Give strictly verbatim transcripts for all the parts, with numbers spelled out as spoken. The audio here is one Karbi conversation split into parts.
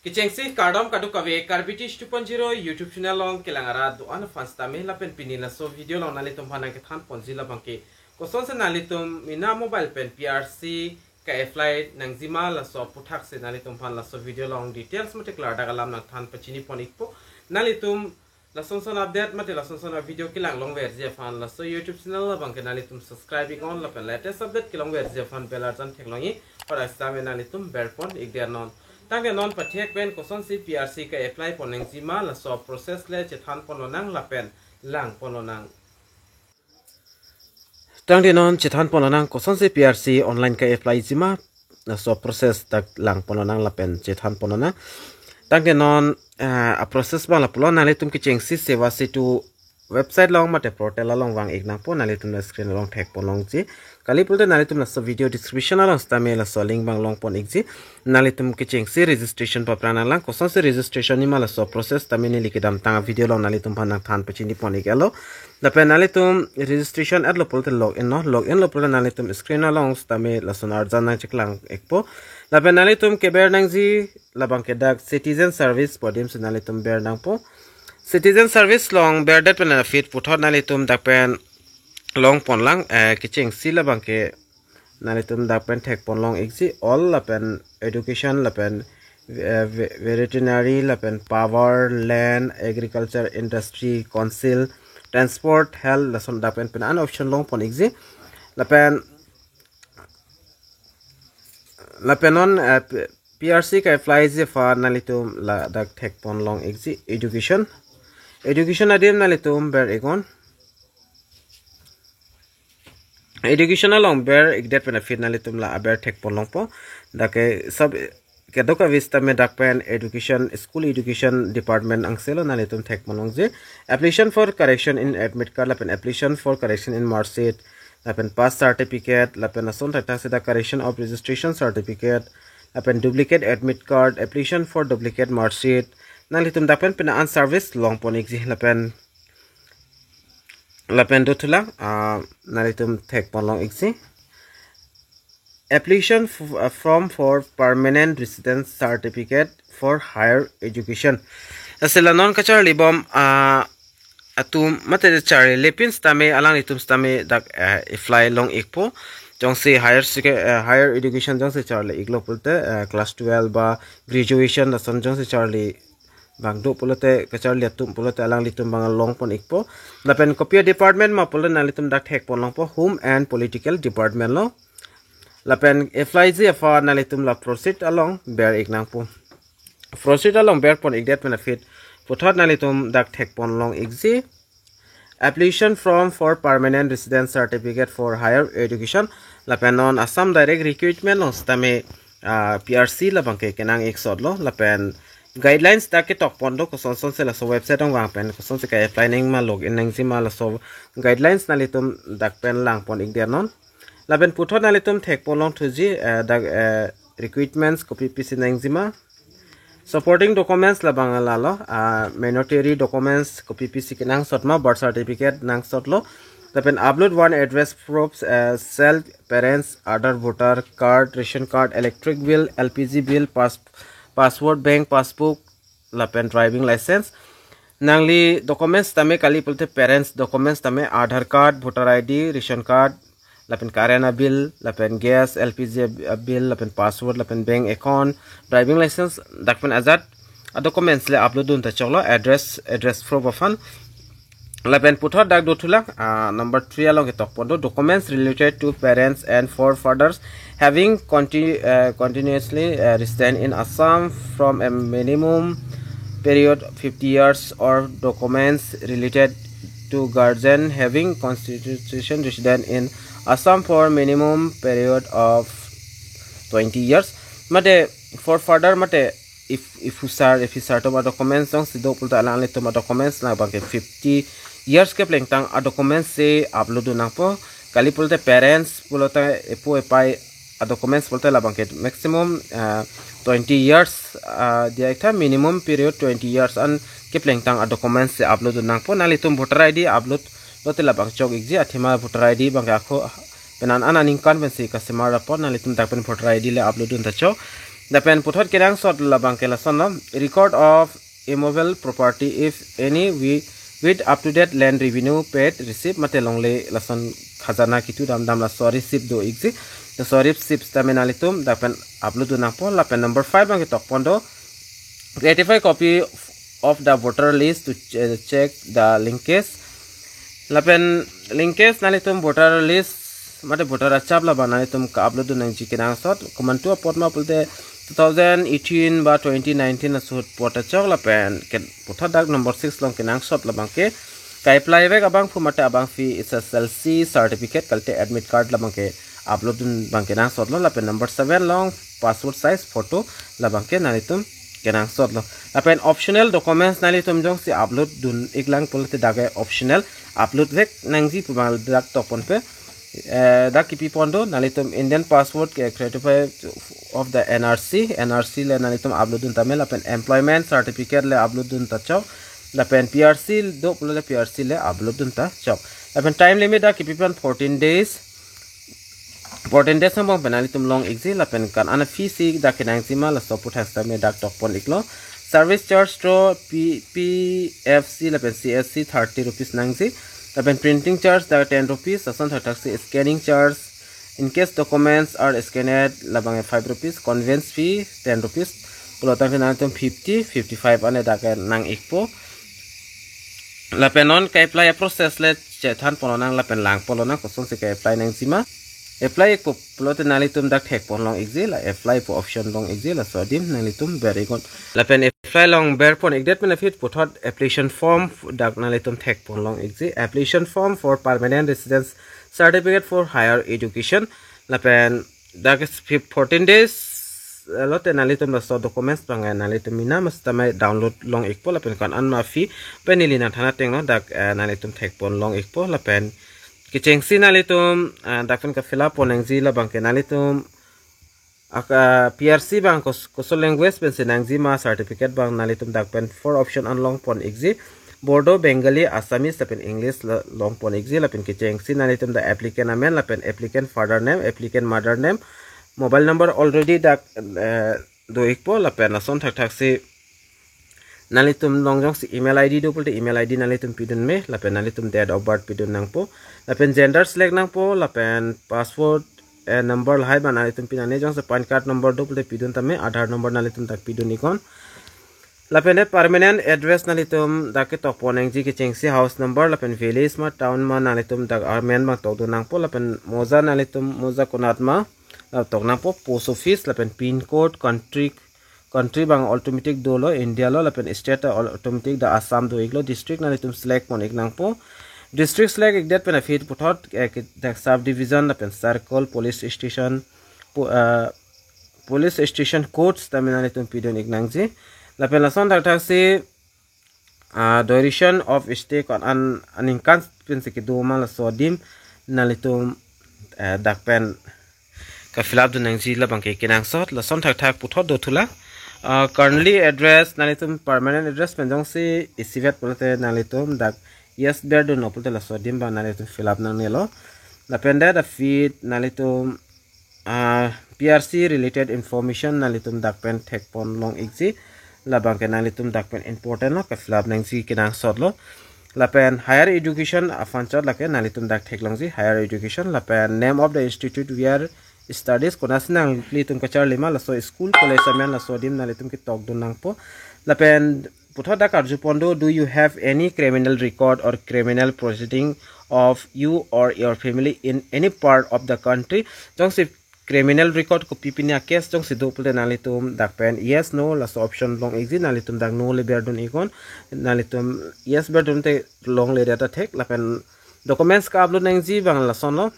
Kechengsi kardom kadokave, Karbi Teach two point zero YouTube channel along kelang arat do-an aphan sitame lapen pini laso video along nanglitum aphan nangkethan ponji labangke kosonsi nanglitum mena mobile pen P R C ka-apply nangjima laso aputhaksi nanglitum aphan laso video along details mate klardak alam nangthan pachini pon ikpo. Nanglitum lason son update mate lason son video kelang longverji aphan laso YouTube channel labangke nanglitum subscribe iknon lapen latest update kelongverji aphan bell arjan theklongji. Para sitame nanglitum berpon ikdet non. Tangte non pathek pen kosonsi P R C ka-apply pon nangjima laso process le chethan ponlonang lapen lang ponlonang. Tangte non chethan ponlonang kosonsi P R C online ka-apply jima laso process dak lang ponlonang lapen chethan ponlonang. Tangte non, eh, a-process abang lapulo, nanglitum kechengsi Seva Setu website along mate portal along vang ik nangpo, nanglitum la screen along thek ponlongji. Kali pulote nanglitum laso video description along sitame laso link abang long pon ikji. Nanglitum kechengsi registration paphrang nanglang, kosonsi registration jima laso process sitame neli kedamtang video along nanglitum aphan nangthan pachini pon ik-etlo. Lapen nanglitum registration etlo pulote log in non, log in lo pulote nanglitum screen along sitame lason arjan nangcheklang ikpo. Lapen nanglitum keber nangji labangke dak citizen service pu adimsi nanglitum ber nangpo. Citizen service along berdet pen aphi puthot nanglitum dak pen long ponlang, eh, kechengsi labangke nanglitum dak pen thek ponlong ikji, all lapen education lapen, eh, ve-, veterinary lapen power, land, agriculture, industry, council, transport, health, lason dak pen pine an option long pon ikji. Lapen, lapen non, eh, P-, P R C ka-apply ji aphan nanglitum ladak thek ponlong ikji, education. Education adim nanglitum ber iknon. Education along ber ikdet pen aphi nanglitum la aber thek ponlongpo. Dak ke sab kadokave sitame dak pen education, school education department angselo, nanglitum thek ponlongji. Application for correction in admit card lapen application for correction in mark sheet lapen pass certificate lapen lason thakthak seta correction of registration certificate lapen duplicate admit card, application for duplicate mark sheet, nanglitum dak pen pine an service long pon ikji. Lapen, lapen dothulang, ah, nanglitum thek ponlong ikji. Application f-, uh, form for permanent residence certificate for higher education. Lasi la non kacharli bom, ah, atum mate charlile pen sitame alanglitum sitame dak, eh, apply long ikpo. Jongsi higher seco-, eh, higher education jongsi charli iklo pulote, eh, class twelve ba graduation lason jongsi charli abang do pulote, kacharli atum pulote alanglitum abang long pon ikpo. Lapen kopi department ma pulo nanglitum dak thek ponlongpo, Home and Political Department lo. Lapen apply ji aphan nanglitum la proceed along ber ik nangpo. Proceed along ber pon ikdet pen aphi puthot nanglitum dak thek ponlong ikji. Application form for permanent residence certificate for higher education. Lapen non Assam Direct Recruitment along sitame, ah, P R C labangke kenang ik sotlo. Lapen guidelines dak ketok pon do, kosonsonsi laso website along vang pen kosonsi ka-apply nangjima, log in nangjima, laso guidelines nanglitum dak pen lang pon ikdet non. Lapen puthot nanglitum thek ponlong thuji, eh, dak, eh, requirements kopi pisi nangjima. Supporting documents labang lalo, ah, mandatory documents kopi pisi kenangsot ma, birth certificate nangsotlo. Lapen upload one address proofs, eh, self, parents, Aadhaar, voter card, ration card, electric bill, L P G bill, pass-, passport, bank passbook, lapen driving license. Nangli documents tame kali pulote parents documents tame Aadhaar card, voter I D, ration card, lapen current a bill, lapen gas, L P G a bill, lapen passport, lapen bank account, driving license, dak pen ajat a documents le upload dun ta choklo, address, address proof aphan. Lapen puthot dak dothulang, ah, number three along ketok pon do, documents related to parents and forefathers having conti-, uh, continuously, uh, resident in Assam from a minimum period fifty years, or documents related to guardian having constitution resident in Assam for minimum period of twenty years. Mate forefather mate if, if usar, if usar atum a documents jongsi do pulote alanglitum a documents labangke fifty years keplengtang a documents si upload dun nangpo. Kali pulote parents pulote epo epai a documents pulote labangke maximum, ah, twenty years, ah, diya iktha, minimum period twenty years an keplengtang a documents si upload dun nangpo. Nanglitum voter I D upload lote labang chok ikji, athema voter I D abangke ako penan an aningkan pensi kasemar apot nanglitum dak pen voter I D le upload dun ta chok. Lapen puthot kenangsot labang ke lason lo, record of immovable property if any, with, with up to date land revenue paid, receipt mate longle lason khajana kitu dam dam laso receipt do-ikji. Laso receipt tame nanglitum dak pen upload dun nangpo. Lapen number five abang ke tokpon do, certified copy of the voter list to ch-, check the linkage. Lapen linkage nanglitum voter list mate voter achap labang nanglitum ka-upload dun nangji kenangsot. Komantu apot ma pulote two thousand eighteen ba twenty nineteen asut apot achok. Lapen ke puthot dak number six along kenangsot labang ke, ka-apply vek abangphu mate abangpi H S L C certificate kalite admit card labang ke upload dun abang kenangsot lo. Lapen number seven along passport size photo labang ke nanglitum kenangsot lo. Lapen optional documents nanglitum jongsi upload dun-iklang pulote dak ke optional, upload vek nangji pu abang dak tokpon pe. Eh, dak kipipon do, nanglitum Indian passport ke certified of the N R C, N R C le nanglitum upload dun tame, lapen employment certificate le upload dun ta chok, lapen P R C do pulote P R C le upload dun ta chok. Lapen time limit dak kipipon fourteen days. Fourteen days angbong pen nanglitum long-ikji. Lapen ko-an a-fee si dak kenangji ma, laso aphuthak tame dak tokpon-iklo. Service charge to P-, P F C lapen C S C thirty rupees nangji. Lapen printing charge dak ten rupees, lason thakthak si scanning charge, in case documents are scanned labang five rupees, conveyance fee ten rupees. Pulotangte nanglitum fifty, fifty-five ane dak nang-ikpo. Lapen non ka-apply process le chethanpon lonang lapen langpon lonang kosonsi ka-apply nangji ma. Apply-ikpo pulote nanglitum dak thekpon long-ikji, la apply pu option long-ikji, laso adim nanglitum ber-iknon. Lapen apply along berpon-ikdet pen aphi puthot application form dak nanglitum thekpon long-ikji. Application form for permanent residence certificate for higher education. Lapen dak is fif-, fourteen days, eh, lote nanglitum laso documents abang, eh, nanglitum mina mas tame download long-ikpo, lapen ko-an a-fee pen neli nangthan ateng lo, dak, eh, nanglitum thekpon long-ikpo. Lapen kechengsi nanglitum, eh, dak pen ka-fill up pon nangji labang ke nanglitum aka P R C abang kos-, koso language pensi nangji ma certificate abang, nanglitum dak pen four option an longpon-ikji. Bodo, Bengali, Assamese lapen English lo-, longpon-ikji. Lapen kechengsi nanglitum dak applicant amen lapen applicant father name, applicant mother name, mobile number already dak, eh, do-ikpo. Lapen lason thakthak si nanglitum along jongsi email I D do pulote email I D nanglitum pidun me, lapen nanglitum date of birth pidun nangpo. Lapen gender select nangpo, lapen passport, eh, number lahai abang nanglitum pinangne, jongsi PAN card number do pulote pidun tame, Aadhaar number nanglitum dak pidun-iknon. Lapen de permanent address nanglitum dak ketokpon nangji, kechengsi house number lapen village ma town ma nanglitum dak amen abang tokdun nangpo. Lapen moja nanglitum moja konat ma, la tok nangpo, post office lapen pin code, country, country abang automatic dolo, India lo, lapen state ta automatic dak Assam do-iklo, district nanglitum select pon-ik nangpo. District select-ikdet pen aphi puthot, eh, ke-, dak sub division lapen circle, police station, po-, eh, police station codes tame nanglitum pidun-ik nangji. Lapen lason thakthak si, ah, duration of stay ko-an, aningkan pensi kedo ma, laso adim nanglitum, eh, dak pen ka-fill up dun nangji labang ke kenangsot. Lason thakthak puthot do thulang. Ah, currently address, nanglitum permanent address pen jongsi isivet pulote nanglitum dak yes berdunlo pulote laso adim abang nanglitum fill up nangnelo. Lapen de aphi nanglitum, ah, P R C related information nanglitum dak pen thekpon long-ikji. Labang ke nanglitum dak pen important lo, ka-fill up nangji kenangsot lo. Lapen higher education aphan chot lake nanglitum dak theklongji, higher education. Lapen name of the institute where studies, konatsi nanglitum kacharli ma, laso school college amen, laso adim nanglitum ketokdun nangpo. Lapen puthot dak arjupon do, do you have any criminal record or criminal proceeding of you or your family in any part of the country? Jongsi criminal record kopi pini a-case jongsi do pulote nanglitum dak pen yes, no, laso option long-ikji, nanglitum dak no le berdun-iknon. Nanglitum yes berdun te longledet ta thek. Lapen documents ka-upload nangji abang lason lo.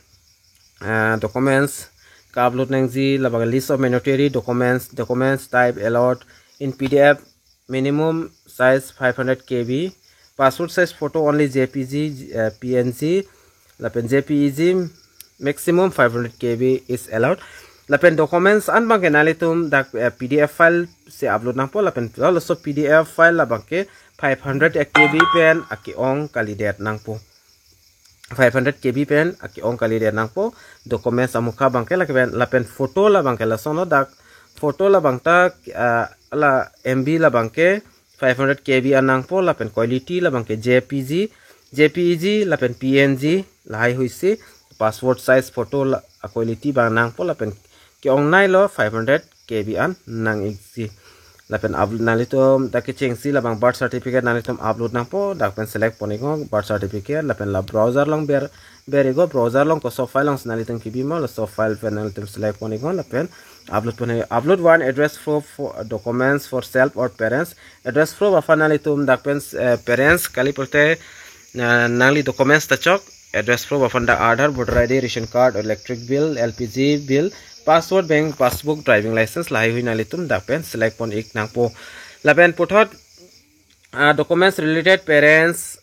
Ah, documents ka-upload nangji labang list of mandatory documents, documents type allowed in P D F, minimum size five hundred K B, passport size photo only J P G, eh, P N G, lapen J P E G, maximum five hundred K B is allowed. Lapen documents an abang ke nanglitum dak, eh, P D F file si upload nangpo, lapen laso P D F file labang ke five hundred K B pen ake-ong kalidet nangpo. Five hundred K B pen ake-ong kalidet nangpo, documents amukha abang ke lake pen. Lapen photo labang ke lason lo, dak Photo labang ta, ah, la M B labang ke five hundred K B an nangpo, lapen quality labang ke J P G, J P E G lapen P N G lahai huisi, passport size photo la, a quality abang nangpo, lapen ke-ongnei lo five hundred K B an nang-ikji. Lapen up-, nanglitum dak kechengsi labang birth certificate nanglitum upload nangpo, dak pen select pon iknon birth certificate, lapen la browser along ber, ber iknon, browser along koso file alongsi nanglitum kebi ma, laso file pen nanglitum select pon iknon, lapen upload pon, upload one address proof for documents for self or parents. Address proof aphan nanglitum dak pen, eh, parents kali pulote, eh, nangli documents ta chok. Address proof aphan dak Aadhaar, voter I D, ration card, electric bill, L P G bill, passport, bank passbook, driving license lahai hui nanglitum dak pen select pon ik nangpo. Lapen puthot, ah, documents related parents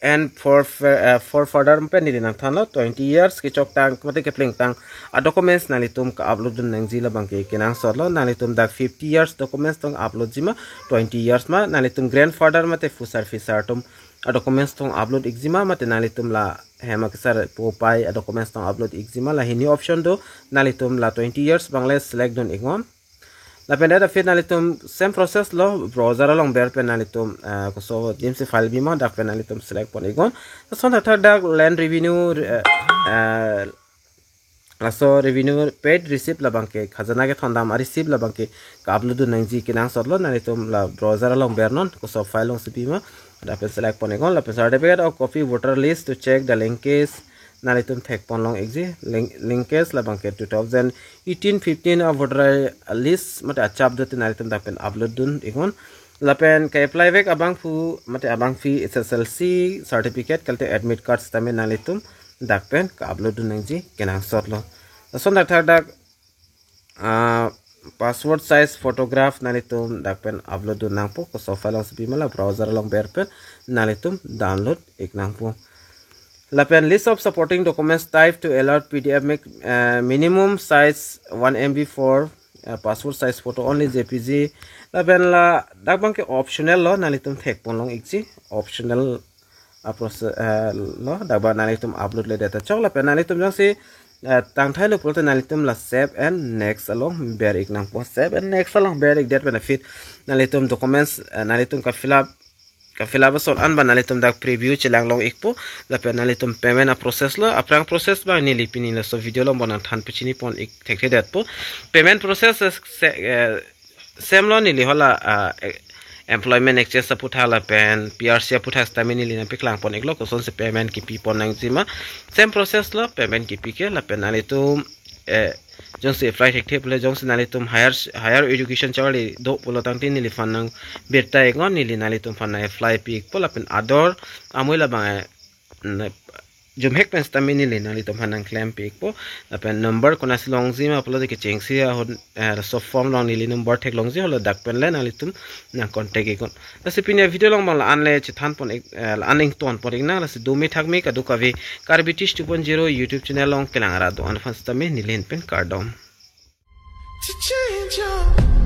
and for, uh, forefather pen neli nangthanlo, twenty years kechoktang mate keplengtang a documents nanglitum ka-upload dun nangji labang ke kenangsot lo. Nanglitum dak fifty years documents tong upload ji ma, twenty years ma, nanglitum grandfather mate fusar fisar atum a documents tong upload ikji ma, mate nanglitum la hem akesar popai a documents tong upload ikji ma, la hini option do. Nanglitum la twenty years abang le select dun iknon. Lapen dak aphi nanglitum same process lo, browser along ber pen nanglitum, eh, koso adim si file bi ma, dak pen nanglitum select pon iknon. Lason thakthak dak land revenue, eh, eh, laso revenue paid receipt labang ke khajana kethon dam a receipt labang ke ka-upload dun nangji kenangsot lo. Nanglitum la browser along bernon, koso file alongsi bi ma, dak pen select pon iknon. Lapen certificate of copy voter list to check the linkage, nanglitum thek pon long ikji, link, linkage labang ke two thousand eighteen fifteen a voter list mate achap do te nanglitum dak pen upload dun iknon. Lapen ka-apply vek abangphu mate abangpi S S L C certificate kalite admit card sitame nanglitum dak pen ka-upload dun nangji kenangsot lo. Lason thakthak dak, ah, passport size photograph nanglitum dak pen upload dun nangpo, koso file alongsi bi ma, la browser along ber pen nanglitum download ik nangpo. Lapen list of supporting documents type to alert P D F, make, eh, minimum size one M B for, eh, passport size photo only, J P G. Lapen la dak abang ke optional lo, nanglitum thek pon long ikji, optional a process, eh, lo, dak abang nanglitum upload le det ta chok. Lapen nanglitum jongsi, eh, tangthai lo pulote nanglitum la save and next along ber ik nangpo, save and next along ber ik det pen aphi nanglitum documents, eh, nanglitum ka-fill up, ka-fill up ason an abang nanglitum dak preview chelang long ikpo. Lapen nanglitum payment a process lo, aphrang process abang neli pini laso video along abang nangthan pachini pon ik thekthe detpo. Payment process se, eh, same lo, neli hala, ah, eh, employment exchange aputhak lapen P R C aputhak sitame neli nangpeklang pon iklo, kosonsi payment kepi pon nangji ma. Same process lo, payment kepi ke. Lapen nanglitum, eh, jongsi apply thekthe pule, jongsi nanglitum higher, higher education charli do pulo tangte neliphan nang birta iknon, neli nanglitum aphan nang apply pi ikpo. Lapen ador amoi labang, eh, na, jumhek pen sitame neli nanglitum aphan nang klem pi ikpo. Lapen number konatsi longji ma pulote kechengsi ahut, eh, laso form along neli number thek longji, holo dak pen le nanglitum nang contact iknon. Lasi pini a video along abang la-an le chethan pon ik, eh, la-an ington pon iknang. Lasi dome thakme kadokave Karbi Teach two point zero YouTube channel along kelang arat do-an aphan sitame neli ahin pen kardom. To change your